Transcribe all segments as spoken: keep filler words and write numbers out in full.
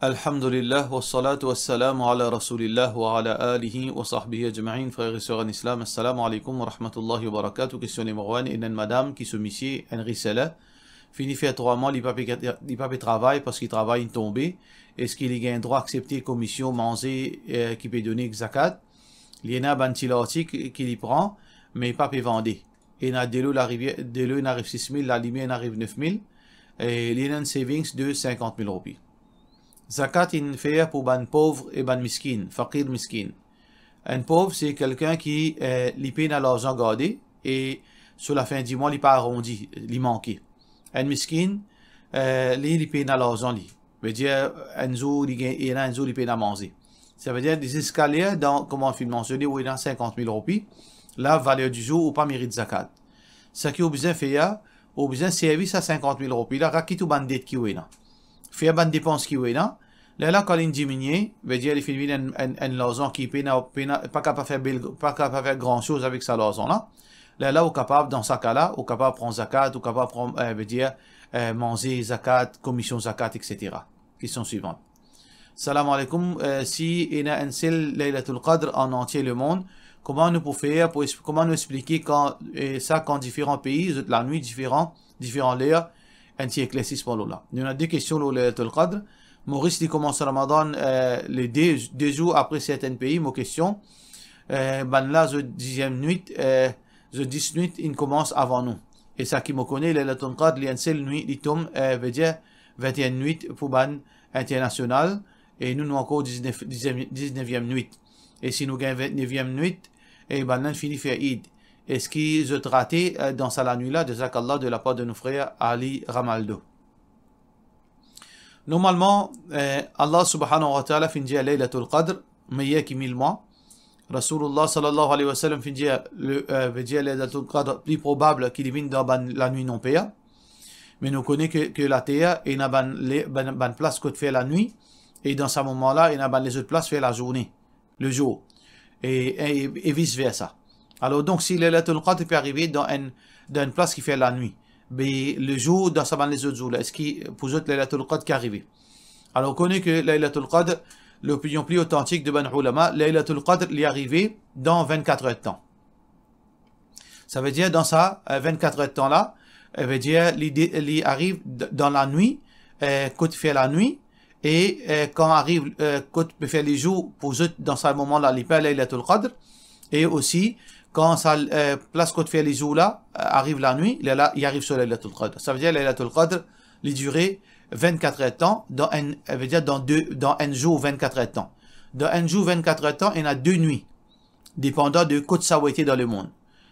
Alhamdulillah, wassalatu wassalamu ala Rasoulillah wa ala alihi wa sahbihi ajma'in. Frer e ser an Islam, assalamu alaikum wa rahmatullahi wa barakatuh. Kestion nimero enn, ena enn madam ki so misie enn reseller, fini fer trwa mwa li pa pe, li pa pe travay parski travay inn tonbe. Eski li gagn drwa aksepte komision manze, eh, ki pe done ek zakat? Li ena bann ti lartik ki li pran, me pa pe vande. Ena delo larivier, delo inn ariv sis mil, lalimier inn ariv nef mil, e li ena enn savings de sinkant mil roupi. Zakat inn fer pou bann pov e bann miskin, fakir miskin. Enn pov, se kelkenn ki, eh, li pena larzan garde e so lafin di mwa, li pa arondi, li manke. Enn miskin, eh, li, li pena larzan li. Vedir, enn zour li gagn, ena enn zour li pena manze. Savedir, ziska ler, dan, kouma finn mansione, ou ena sinkant mil roupi, la, valer di zour, ou pa merit zakat. Seki ou bizin fer, ou bizin servi sa sinkant mil roupi la, rakit ou bann det ki ou ena. Fer bann depans ki ou ena. Lerla, kan linn diminie, vedir, li finn vinn enn, enn, enn larzan ki pena, pena, pa kapav fer bel, pa kapav fer gran soz avek sa larzan la. Lerla, ou kapav, dan sa ka la, ou kapav pran zakat, ou kapav pran, eh, vedir, eh, manze zakat, komision zakat, et cetera. Kestion swivan. Salam alaikum, eh, si ena enn sel Laylatul Qadr an antie lemond, kouma nou pou fer, pou es-, kouma nou explike kan, eh, sa, kan diferan pei, zot lanwit diferan, diferan ler, enn ti eklersis pou nou la. Nou ena de kestion lor Laylatul Qadr. Moris, li koumans Ramadan, eh, le de, de zour apre sertenn pei, mo kestion, eh, bannla zot diziem nwit, eh, zot dis nwit inn koumans avan nou. E sa ki mo kone, Laylatul Qadr, li enn sel nwit, li tom, eh, vedir, vinte et un nwit pou bann internasional, e nou, nou ankor diznef, diznef, dizneviem nwit. E si nou gagn vintneviem nwit, e bannla fini fer Eid. Eski zot rate, eh, dan sa lanwit la? Jazakallah, de lapar de nou frer Ali Ramaldo. Normalman, eh, Allah subhanahu wa ta'ala finn dir Laylatul Qadr meyer ki mil mwa. Rasoulillah sallallahu alayhi wa sallam finn dir, le, eh, vedir Laylatul Qadr pli probab ki li vinn dan bann lanwit nonper. Me nou kone ke, ke later, ena bann le-, bann, bann plas kot fer lanwit, e dan sa moman la, ena bann lezot plas fer lazourne, lezour, e, e, e vis versa. Alor, donk, si Laylatul Qadr pe arive dan enn, dan enn plas ki fer lanwit, be lezour dan sa bann lezot zour la, eski pou zot Laylatul Qadr ki arive? Alor, ou kone ke Laylatul Qadr, lopinion pli otantik de bann oulama, Laylatul Qadr, li arive dan vintkat er tan. Savedir, dan sa, eh, vintkat er tan la, eh, vedir, li de-, li ariv d-, dan lanwit, eh, kot fer lanwit, e, eh, kan ariv, eh, kot pe fer lezour pou zot dan sa moman la, li pa Laylatul Qadr, e osi, kan sa, eh, plas kot fer lezour la, eh, ariv lanwit, lerla, li ariv so Laylatul Qadr. Savedir, Laylatul Qadr, li dire vintkat er tan, dan enn, eh, vedir, dan de, dan enn zour vintkat er tan. Dan enn zour vintkat er tan, ena de nwit. Depandan de kot sa ou ete dan lemond.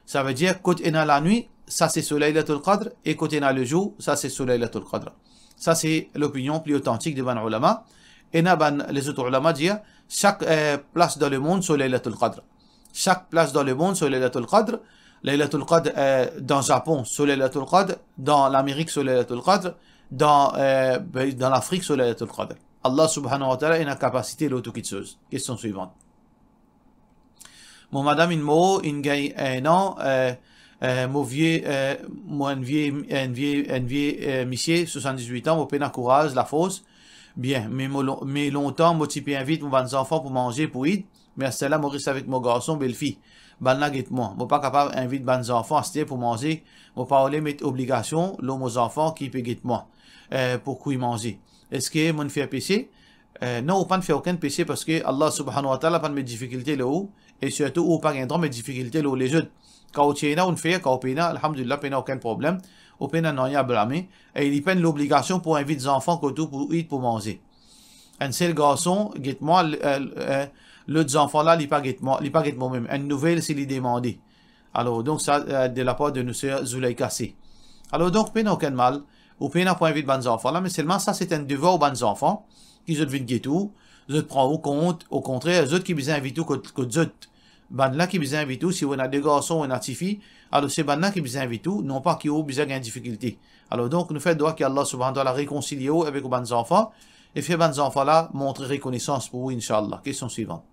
Savedir, kot ena lanwit, sa se so Laylatul Qadr, e kot ena lezour, sa se so Laylatul Qadr. Sa se lopinion pli otantik de bann oulama. Ena bann lezot oulama dir, sak, eh, plas dan lemond so Laylatul Qadr. Sak plas dan lemond so Laylatul Qadr. Laylatul Qadr, eh, dan Zapon so Laylatul Qadr, dan Lamerik so Laylatul Qadr, dan, eh, be-, dan Lafrik so Laylatul Qadr. Allah subhanahu wa ta'ala ena kapasite lor tou kiksoz. Kestion swivan. Mo madam inn mor, inn gagn enn an, eh, eh, mo vie, eh, mo enn vie, enn vie, enn vie, eh, misie, swasanndizwit an, mo pena kouraz, lafors. Bien, me mo lon-, me lontan mo ti pe invit mo bann zanfan pou manze pou Eid, me asterla mo res avek mo garson, belfi. Bannla get mwa. Mo pa kapav invit bann zanfan aster pou manze, mo pa oule met obligasion lor mo zanfan ki pe get mwa, eh, pou kwi manze. Eski mo'nn fer pese? Eh, non, ou pa'nn fer okenn pese, parski Allah subhanahu wa ta'ala pa'nn met difikilte lor ou, e sirtou ou pa gagn drwa met difikilte lor lezot. Kan ou ti ena, ou'nn fer, kan ou pena, alhamdulillah, pena okenn problem, ou pena nanye a blame, e li pa'nn lobligasion pou invit zanfan kot ou pou Eid pou manze. Enn sel garson get mwa, l-, eh, eh, lot zanfan la, li pa get mwa, li pa get mwa mem. Enn nouvel si li demande. Alor, donk sa, eh, de lapar de nou ser Zuleika C. Alor, donk, pena okenn mal, ou pena pou invit bann zanfan la, me selman sa se enn devwar ou bann zanfan, ki zot vinn get ou, zot pran ou kont, okontrer, zot ki bizin invit ou kot, kot zot. Bannla ki bizin invit ou, si ou ena de garson, ou ena tifi, alor se bannla ki bizin invit ou, non pa ki ou bizin gagn difikilte. Alor, donk, nou fer dwa ki Allah subhanahu wa ta'ala rekonsilie ou avek ou bann zanfan, e fer bann zanfan la montre rekonesans pou ou, inshallah. Kestion swivan.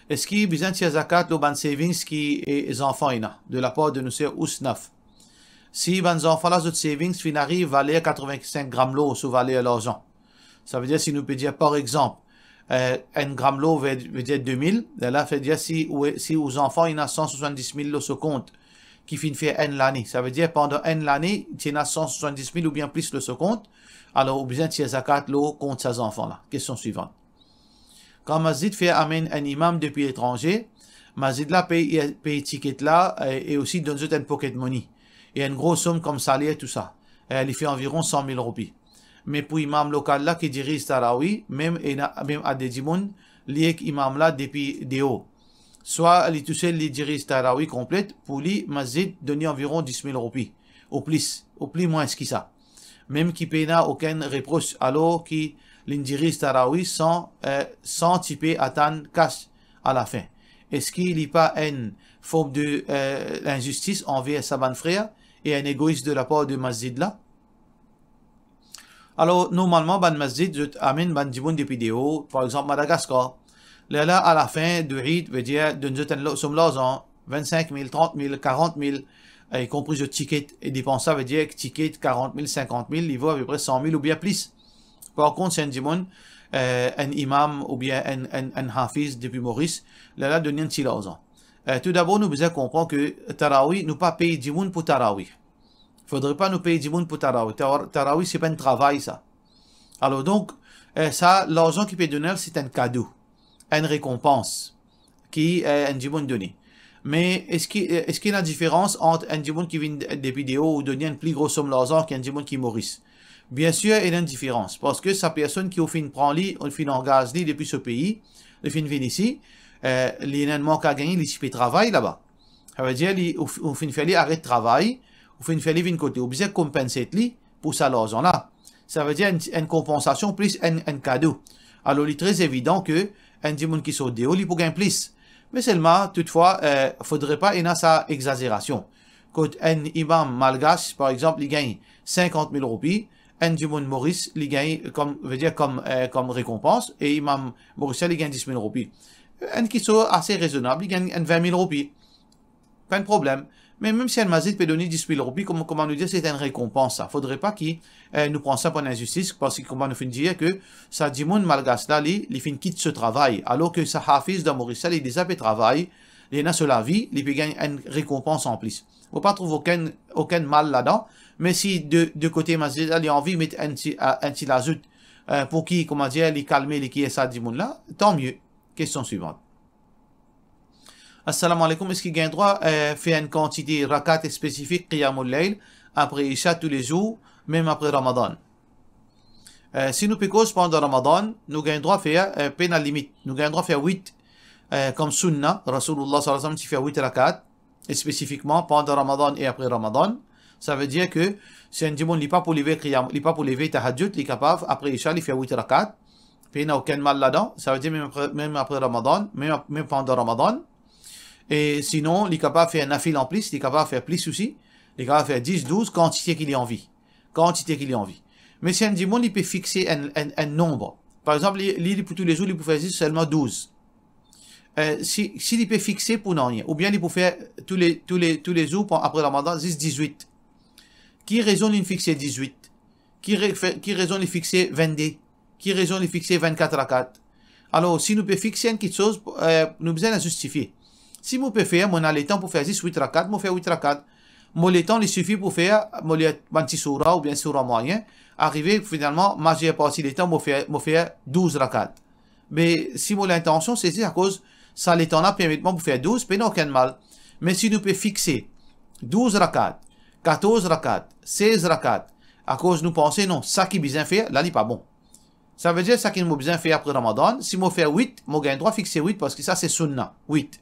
Eski bizin tir zakat lor bann savings ki, e, zanfan ena, de lapar de nou ser Ousnaf? Si bann zanfan la, zot savings finn ariv valer katrevin-sink gram lor so valer larzan, Savedir, si nou pe dir, par exanp, eh, enn gram lor ve, ve dir de mil, lerla savedir si ou, si ou zanfan ena san swasanndis mil lor so kont, ki finn fer enn lane, savedir pandan enn lane, ti ena san swasanndis mil oubien plis lor so kont, alor ou bizin tir zakat lor kont sa zanfan la. Kestion swivan. Kan masjid fer amenn enn imam depi letranze, masjid la pey, pey tiket la, e, e osi donn zot enn pocket money, e enn gro som kom saler, tou sa. E, li fer anviron san mil roupi. Me pou imam lokal la ki diriz tarawi, mem ena, mem ena de dimoun, li ek imam la depi deor. Swa li tousel li diriz tarawi konplet, pou li, masjid donn li anviron dis mil roupi, ou plis, ou pli mwins ki sa. Mem ki pena okenn repros, alor ki linn diriz tarawi san, eh, san tipe atann kas alafin. Eski li pa enn form de, eh, linzistis anver sa bann frer e enn egois de lapar de masjid la? Alor, normalman, bann masjid, zot amenn bann dimoun depi deor, par exanp, Madagaskar. Lerla, alafin de Eid, vedir, donn zot enn lo-, som larzan, vennsink mil, trant mil, karant mil, e, konpri zot tiket, e depans sa, vedir, tiket, karant mil, sinkant mil, li vo apepre san mil oubien plis. Par kont, si enn dimoun, eh, enn imam oubien enn, enn, enn hafiz depi Moris, lerla donn li enn ti larzan. Eh, toudabor, nou bizin konpran ke tarawi, nou pa pey dimoun pou tarawi. Fodre pa nou pey dimoun pou tarawi. Tara-, tarawi, se pa enn travay, sa. Alor, donk, eh, sa, larzan ki pe donn la, se enn kado, enn rekonpans ki, eh, enn dimoun done. Me eski, eh, eski ena diferans ant enn dimoun ki vinn de-, depi deor, ou donn li enn pli gro som larzan ki enn dimoun ki Moris? Biensir, ena enn diferans, parski sa personn ki ou finn pran li, ou finn angaz li depi so pei, li finn vinn isi, eh, li ena enn mank a gagne, li ti pe travay laba. Savedir, li, ou, ou finn fer li aret travay, ou finn fer li vinn kote, ou bizin konpans li pou sa larzan la. Savedir enn, enn konpansasion plis enn, enn kado. Alor, li tre evidan ke enn dimoun ki sort deor, li pou gagn plis. Me selman, toutfwa, eh, fodre pa ena sa egzazerasion. Kot enn imam malgas, par exanp, li gagn sinkant mil roupi, enn dimoun Moris, li gagn kom, vedir kom, eh, kom rekonpans, e imam morisien, li gagn dis mil roupi. Enn kiksoz ase rezonab, li gagn enn vin mil roupi. Pa enn problem. Me mem si enn masjid pe donn li dis mil roupi, kouma, kouma nou dir, se enn rekonpans sa. Fodre pa ki, eh, nou pran sa pou enn inzistis, parski kouma nou finn dir ke sa dimoun malgas la, li, li finn kit so travay, alor ke sa hafiz dan Moris la, li deza pe travay, li ena so lavi, li pe gagn enn rekonpans anplis. Mo pa trouv okenn, okenn mal ladan, me si de, de kote masjid la, li anvi met enn ti, a, enn ti lazout, eh, pou ki, kouma dir, li kalme, li kiye sa dimoun la, tan mie. Kestion swivan. Assalamu alaikum, eski gagn drwa, eh, fer enn kantite rakat spesifik Qiyamul Layl apre Isha toulezour, mem apre Ramadan? Eh, si nou pe koz pandan Ramadan, nou gagn drwa fer, eh, pena limit. Nou gagn drwa fer wit, eh, kom sunna, Rasoulullah sallallahu alayhi wa sallam ti fer wit rakat, spesifikman pandan Ramadan e apre Ramadan. Savedir ke si enn dimoun li pa pou leve qiyam, li pa pou leve tahajjud, li kapav, apre Isha, li fer wit rakat. Pena okenn mal ladan. Savedir mem apre, mem apre Ramadan, mem ap-, mem pandan Ramadan. E sinon, li kapav fer nafil anplis, li kapav fer plis osi. Li kapav fer dis, douz, kantite ki li anvi. Kantite ki li anvi. Me si enn dimoun, li pe fixe enn, enn, enn nonb. Par exanp, li, li, li pou toulezour, li pou fer zis selman douz. Eh, si, si li pe fixe pou nanye, oubien li pou fer toule, toule, toulezour, apre Ramadan, zis dizwit. Ki rezon li fixe dizwit? Ki re-, fe-, ki rezon li fixe vennde? Ki rezon li fixe vennkat rakat? Alor, si nou pe fixe enn kiksoz, eh, nou bizin sistife. Si mo pe fer, mo ena letan pou fer zis wit rakat, mo fer wit rakat. Mo letan li sifi pou fer, mo lir bann ti soura oubien soura mwayin. Arive, finalman, mazier parti letan, mo fer, mo fer douz rakat. Me si mo lintansion, se, se akoz sa letan la permet mwa pou fer douz, pena okenn mal. Me si nou pe fixe douz rakat, katorz rakat, sez rakat, akoz nou panse, non, sa ki bizin fer, la li pa bon. Savedir, sa ki mo bizin fer apre Ramadan, si mo fer wit, mo gagn drwa fixe wit, parski sa se sunna, wit.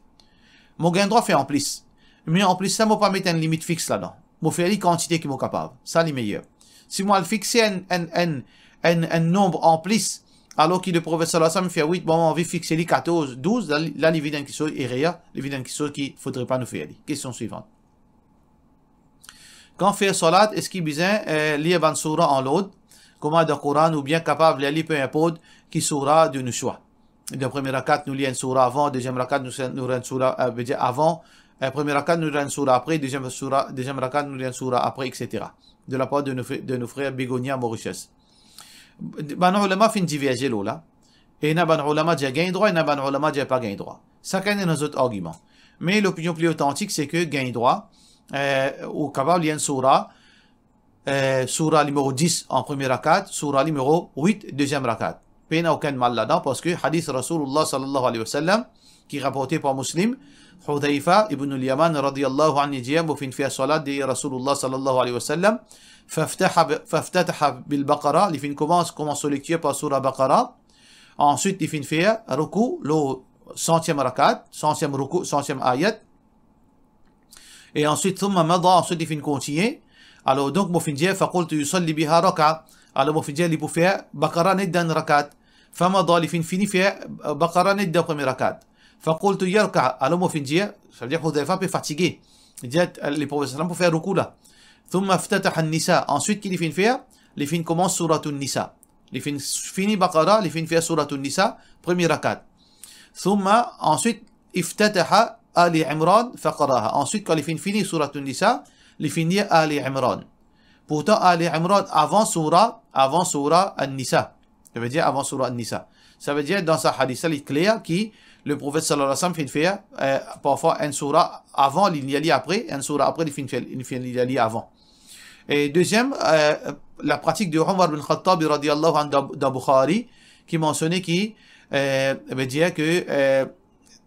Mo gagn drwa fer anplis. Me anplis sa, mo pa met enn limit fix ladan. Mo fer li kantite ki mo kapav. Sa li meyer. Si mo al fixe enn, enn, enn, enn, enn nonb anplis, alor ki le Profet sallallahu alayhi wa sallam fer wit, bon, mo anvi fixe li katorz, douz, la, la li vinn enn kiksoz erer, li vinn enn kiksoz ki fodre pa nou fer li. Kestion swivan. Kan fer salat, eski bizin, eh, lir bann soura an lord, kouma dan Koran, oubien kapav lir li, pe inport ki soura de nou swa? Dan premie rakat, nou lir enn soura avan, deziem rakat, nou, nou lir enn soura, eh, vedir avan, eh, premie rakat, nou lir enn soura apre, deziem soura, deziem rakat, nou lir enn soura apre, et cetera. De lapar de nou fre-, de nou frer Begonia, Mauritius. Bann oulama finn diverze lor la. Ena bann oulama dir gagn drwa, ena bann oulama dir pa gagn drwa. Sakenn ena zot argiman. Me lopinion pli otantik, se ke gagn drwa, eh, ou kapav lir enn soura, eh, soura nimero dis an premie rakat, soura nimero wit deziem rakat. Pena okenn mal ladan, parski hadis Rasoulillah sallallahu alayhi wa sallam, ki raporte par Muslim, Hudhayfa ibn al-Yaman radiyallahu anhu dir, mo finn fer salat deryer Rasoulillah sallallahu alayhi wa sallam, faftataha bi-, faftataha bil Baqara, li finn koumans, koumans so lektir par soura Baqara, answit li finn fer roukou lor santiem rakat, santiem roukou, santiem ayat, e answit, thumma mada, answit li finn kontigne. Alor, donk, mo finn dir, faqultu yusalli biha raka. Alor, mo finn dir, li pou fer Baqara net dan rakat. Famada, li finn fini fer, eh, Baqara net dan premie rakat. Faqultu yarka. Alor, mo finn dir, savedir Hudhayfa pe fatige. Li dir, eh, Leprofet sallam pou fer roukou la. Thumma iftataha an-Nisa. Answit, ki li finn fer? Li finn koumans Sourat an-Nisa. Li finn fini Baqara, li finn fer Sourat an-Nisa, premie rakat. Thumma, answit, iftataha Ali Imran faqaraha. Answit, kan li finn fini Sourat an-Nisa, li finn lir Ali Imran. Pourtan, Ali Imran avan soura, avan soura An-Nisa. Savedir avan soura An-Nisa. Savedir, dan sa hadis la, li kler ki Leprofet sallallahu alayhi wa sallam finn fer, eh, parfwa enn soura avan, li lir li apre, enn soura apre, li finn fer, li finn lir li avan. E deziem, eh, la pratik de Omar bin Khattab radiyallahu anhu dan, dan Bukhari, ki mansione ki, eh, vedir ke, eh,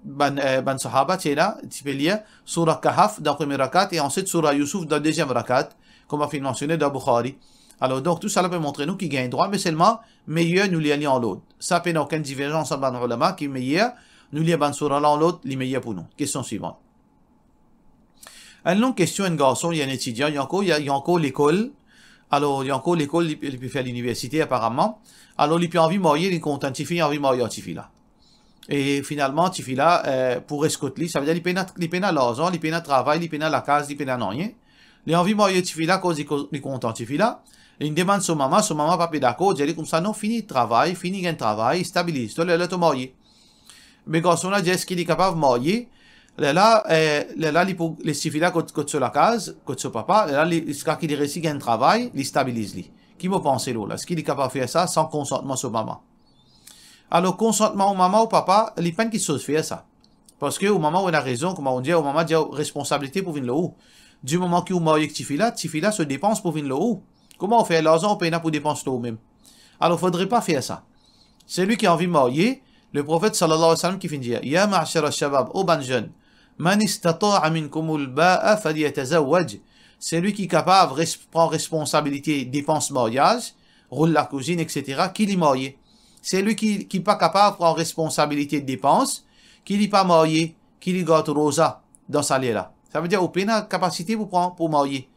bann, eh, bann sahaba ti ena, ti pe lir soura Kahf dan premie rakat e answit soura Youssouf dan deziem rakat, kouma finn mansione dan Bukhari. Alor, donk, tousala pe montre nou ki gagn drwa, me selman, meyer nou lir li an lord. Sa pena okenn diverzans ant bann oulama ki meyer nou lir bann soura la an lord, li meyer pou nou. Kestion swivan. Enn long kestion, enn garson, li enn etidian, li ankor, li, li ankor lekol. Alor, li ankor lekol, li, li pe fer liniversite aparaman. Alor, li pe anvi marye, li kontan tifi, li anvi marye ar tifi la. E finalman, tifi la, eh, pou res kot li, savedir li pena, li pena larzan, li pena travay, li pena lakaz, li pena nanye. Li anvi marye tifi la, koz li ko-, li kontan tifi la. Li demann so mama, so mama pa pe dakor, dir li koumsa, non, fini travay, fini gagn travay, stabiliz twa, lerla to marye. Me garson la dir, eski li kapav marye? Lerla, eh, lerla li pou les tifi la kot, kot so lakaz, kot so papa, lerla li, ziska ki li resi gagn travay, li stabiliz li. Ki mo panse lor la? Eski li kapav fer sa san konsantman so mama? Alor, konsantman ou mama ou papa, li pa enn kiksoz fer sa. Parski ou mama ou ena rezon, kouma ou dir, ou mama dir ou responsabilite pou vinn lor ou. Di moman ki ou marye ek tifi la, tifi la so depans pou vinn lor ou. Kouma ou fer larzan ou pena pou depans lor ou mem? Alor, fodre pa fer sa. Selwi ki anvi marye, Leprofet sallallahu alayhi wa sallam ki finn dir, ya ma'shara shabab, o bann zenn, man istata'a minkumul ba'a falyatazawwaj. Selwi ki kapav res-, pran responsabilite depans maryaz, roul lakouzinn, et cetera, ki li marye. Selwi ki, ki pa kapav pran responsabilite depans, ki li pa marye, ki li gard roza dan sa ler la. Savedir ou pena kapasite pou pran, pou marye.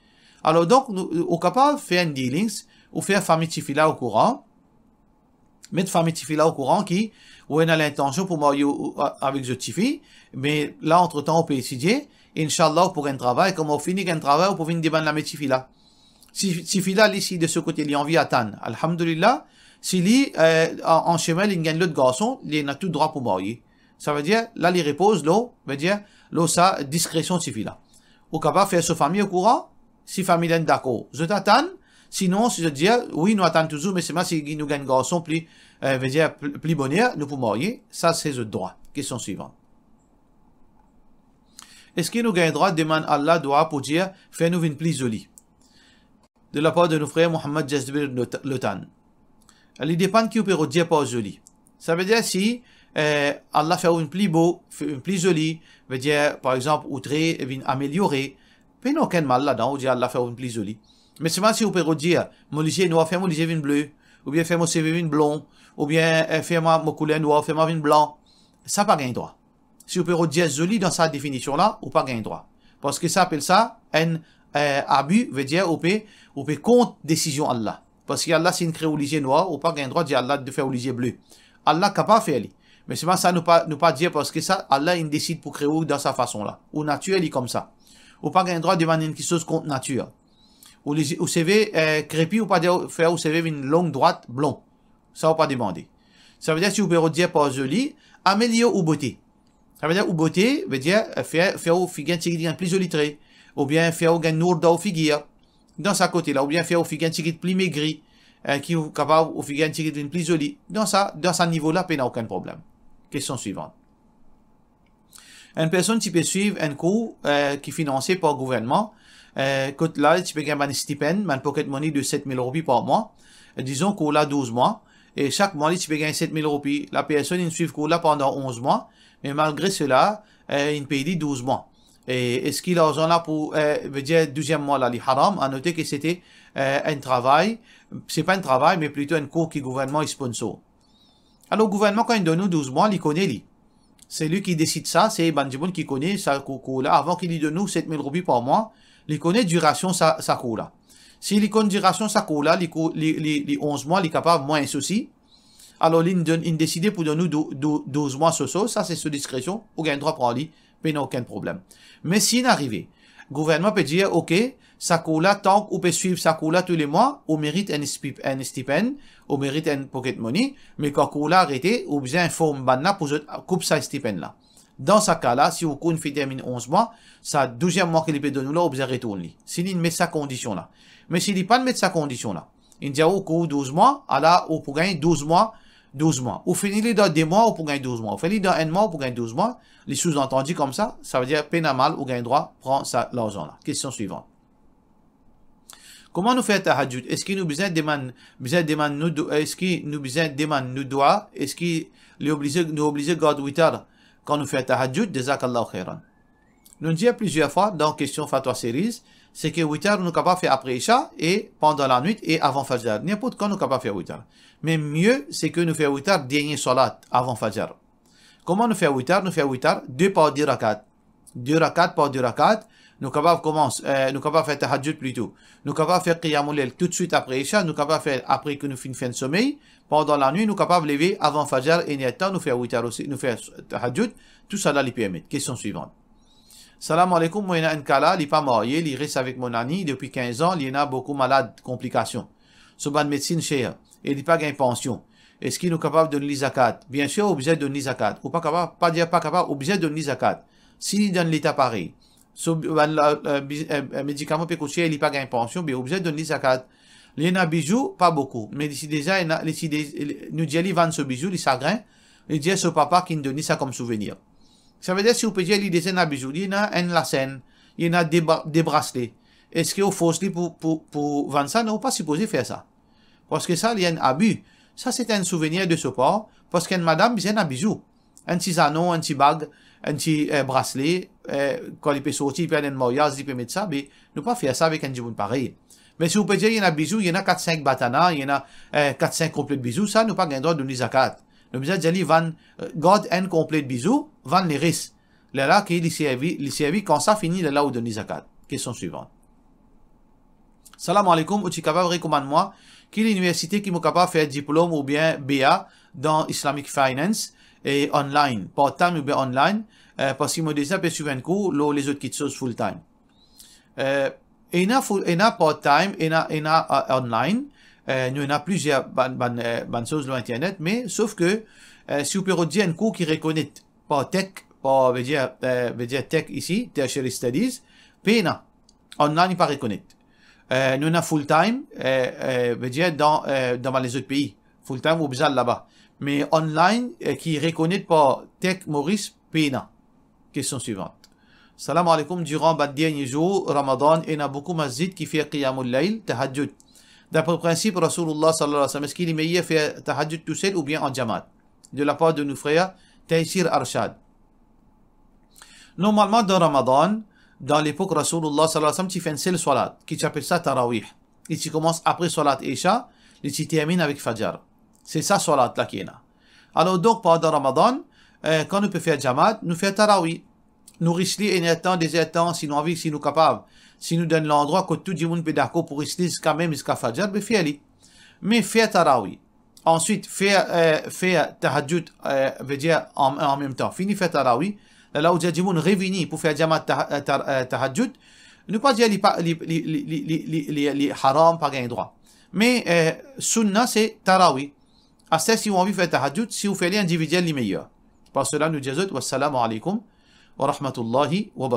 Alor donk, nou, ou kapav fer enn dealings, ou fer fami tifi la okouran, met fami tifi la okouran ki ou ena lintansion pou marye ou, ou, a-, avek zot tifi, me la, antretan, ou pe etidie, inshallah, ou pou gagn travay, kouma ou fini gagn travay, ou pou vinn demann lame tifi la. Si, tifi la, li, si de so kote, li anvi atann, alhamdulillah, si li, eh, an, an semin, li gagn lot garson, li ena tou drwa pou marye. Savedir, la, li repoz lor, vedir, lor sa diskresion tifi la. Ou kapav fer so fami okouran, si fami la inn dakor, zot atann, sinon, si zot dir, wi, nou atann touzour, me selman si nou gagn garson pli, eh, vedir, pli, pli boner, nou pou marye, sa se zot drwa. Kestion swivan. Eski nou gagn drwa demann Allah dwa pou dir, fer nou vinn pli zoli? De la par de nou frer Mohammad Jazbir Lot-, Lotan. Li depann ki ou pe rod dir par zoli. Savedir si, eh, Allah fer ou vinn pli bo, fe-, pli zoli, vedir, par exanp, ou tre vinn ameliore, pena okenn mal ladan, ou dir Allah fer ou vinn pli zoli. Me selman si ou pe rod dir, mo lizie nwar, fer mo lizie vinn ble, oubien fer mo seve vinn blon, oubien, eh, fer mwa, mo kouler nwar, fer mwa vinn blan, sa pa gagn drwa. Si ou pe rod dir zoli dan sa definision la, ou pa gagn drwa. Parski sa apel sa enn, eh, abi, vedir ou pe, ou pe kont desizion Allah. Parski Allah, si inn kre ou lizie nwar, ou pa gagn drwa dir Allah fer ou lizie ble. Allah kapav fer li. Me selman sa nou pa, nou pa dir parski sa, Allah inn desid pou kre ou dan sa fason la. Ou natir li koumsa. Ou pa gagn drwa demann enn kiksoz kont natir. Ou lizie, ou seve, eh, krepi, ou pa dir fer ou seve vinn long, drwat, blon. Sa ou pa demande. Savedir si ou pe rod dir par zoli, amelior ou bote. Savedir ou bote, vedir, eh, fer, fer ou figir enn tigit gagn pli zoli tre, oubien fer ou gagn nour dan ou figir, dan sa kote la, oubien fer ou figir enn tigit pli megri, eh, ki ou kapav ou figir enn tigit vinn pli zoli. Dan sa, dan sa nivo la, pena okenn problem. Kestion swivan. Enn personn ti pe swiv enn kour, eh, ki finanse par gouvernman, eh, kot la, li ti pe gagn bann stipenn, bann pocket money de set mil roupi par mwa. Eh, dizon, kour la douz mwa, e sak mwa, li ti pe gagn set mil roupi. Lapersonn inn swiv kour la pandan onz mwa, me malgre sela, eh, inn pey li douz mwa. E eski larzan la pou, eh, vedir douziem mwa la, li haram? A note ki sete, eh, enn travay, se pa enn travay, me plito enn kour ki gouvernman sponsor. Alor, gouvernman, kan li donn ou douz mwa, li kone li. Se li ki desid sa, se bann dimoun ki kone sa kou-, kour la, avan ki li donn ou set mil roupi par mwa, li kone dirasion sa, sa kour la. Si li konn dirasion sa kour la, li kou-, li, li, li onz mwa, li kapav mwins osi. Alor, li donn, inn deside pou donn ou dou-, dou-, douz mwa soso, sa se sou diskresion, ou gagn drwa pran li, pena okenn problem. Me si inn arive, gouvernman pe dir, "Ok, sa kour la, tank ou pe swiv sa kour la toulemwa, ou merit enn stip-, enn stipenn, ou merit enn pocket money, me kan kour la arete, ou bizin inform bann la pou zot koup sa stipenn la." Dan sa ka la, si ou kour inn finn terminn onz mwa, sa douziem mwa ki li pe donn ou la, ou bizin retourn li. Si li met sa kondision la. Me si li pa'nn met sa kondision la, inn dir ou kour douz mwa, ala ou pou gagn douz mwa, douz mwa. Ou fini li dan de mwa, ou pou gagn douz mwa. Ou fini li dan enn mwa, ou pou gagn douz mwa. Li souzantandi koumsa, savedir pena mal ou gagn drwa pran sa larzan la. Kestion swivan. Kouma nou fer tahajjud? Eski nou bizin demann, bizin demann nou do-, eski nou bizin demann nou dwa? Eski li oblize, nou oblize gard witar kan nou fer tahajjud? Jazakallahu khairan. Nou dir plizier fwa dan kestion Fatwa Series, se ke witar nou kapav fer apre Isha e pandan lanwit e avan Fajar. Ninport kan nou kapav fer witar. Me mie se ke nou fer witar dernie salat avan Fajar. Kouma nou fer witar? Nou fer witar de par de rakat. De rakat par de rakat. Nou kapav koumans, eh, nou kapav fer tahajjud plito. Nou kapav fer qiyamul layl toutswit apre Isha, nou kapav fer apre ki nou finn fer somey. Pandan lanwit, nou kapav leve avan Fajar, enn er tan, nou fer witar osi, nou fer tahajjud, tousala li permet. Kestion swivan. Salam aleykoum, mo ena enn kala, li pa marye, li res avek mo nani depi kinz an, li ena boukou malad, konplikasion. So bann medsinn ser, e li pa gagn pansion. Eski nou kapav donn li zakat? Biensir, ou bizin donn li zakat. Ou pa kapav, pa dir pa kapav, ou bizin donn li zakat. Si li dan leta parey, so bann la, eh, bi-, eh, eh, medikaman pe kout ser, li pa gagn pansion, be ou bizin donn li zakat. Li ena bizou, pa boukou, me li ti deza ena, li ti de-, li, nou dir li vann so bizou, li sagrin, li dir so papa ki'nn donn li sa kom souvenir. Savedir si ou pe dir li deza ena bizou, li ena enn lasenn, li ena de bra-, de brasle. Eski ou fors li pou, pou, pou vann sa? Non, ou pa sipoze fer sa. Parski sa, li enn abi. Sa, se enn souvenir de so par, parski enn madam bizin ena bizou. Enn ti zanon, enn ti bag, enn ti, eh, brasle, eh, kan li pe sorti, li pe al enn maryaz, li pe met sa, be nou pa fer sa avek enn dimoun parey. Me si ou pe dir, li ena bizou, li ena kat sink batana, li ena, eh, kat sink konple bizou, sa, nou pa gagn drwa donn li zakat. Nou bizin dir li vann, eh, gard enn konple bizou, vann leres. Lerla ki li servi, li servi, kan sa fini, lerla ou donn li zakat. Kestion swivan. Salam aleykoum, ou ti kapav rekomann mwa ki liniversite ki mo kapav fer diplom oubien B A dan Islamic Finance e online, part-time oubien online, eh, parski mo deza pe swiv enn kour lor lezot kitsoz full-time. Eh, ena full, ena part-time, ena, ena, eh, online. Eh, nou ena plizier bann, bann, eh, bann soz lor internet, me sof ke, eh, si ou pe rod dir enn kour ki rekonet par TEC, par, vedir, eh, vedir TEC isi, Tertiary Studies, pena. Online, li pa rekonet. Eh, nou ena full-time, eh, eh, vedir dan, eh, dan bann lezot pei. Full-time, ou bizin al laba. Me online, eh, ki rekonet par TEC Maurice, pena. Kestion swivan. Salam aleykoum, diran bann dernie zour Ramadan, ena boukou masjid ki fer qiyamul layl, tahajjud. Dapre prinsip Rasoulillah sallallahu alayhi wa sallam, eski li meyer fer tahajjud tousel oubien an jamaat? De lapar de nou frer Taysir Arshad. Normalman, dan Ramadan, dan lepok Rasoulillah sallallahu alayhi wa sallam, ti fer enn sel swalat, ki ti apel sa tarawih. Li ti koumans apre swalat Isha, li ti terminn avek Fajar. Se sa swalat la ki ena. Alor donk, pandan Ramadan, eh, kan nou pe fer jamaat, nou fer tarawih. Nou ris li enn er tan, de zer tan, si nou anvi, si nou kapav. Si nou dan enn landrwa kot tou dimoun pe dakor pou ris li ziska mem ziska Fajar, be fer li. Me fer tarawih. Answit, fer, eh, fer tahajjud, eh, vedir an, an mem tan. Fini fer tarawih, lerla ou dir dimoun revini pou fer jamaat ta-, eh, ta-, eh, tahajjud, nou pa dir li pa, li, li haram, pa gagn drwa. Me, eh, sunna se tarawih. Aster si ou anvi fer tahajjud, si ou fer li individiel, li meyer. Par sela, nou dir zot, wassalamu aleykoum wa rahmatullahi wa barakatuh.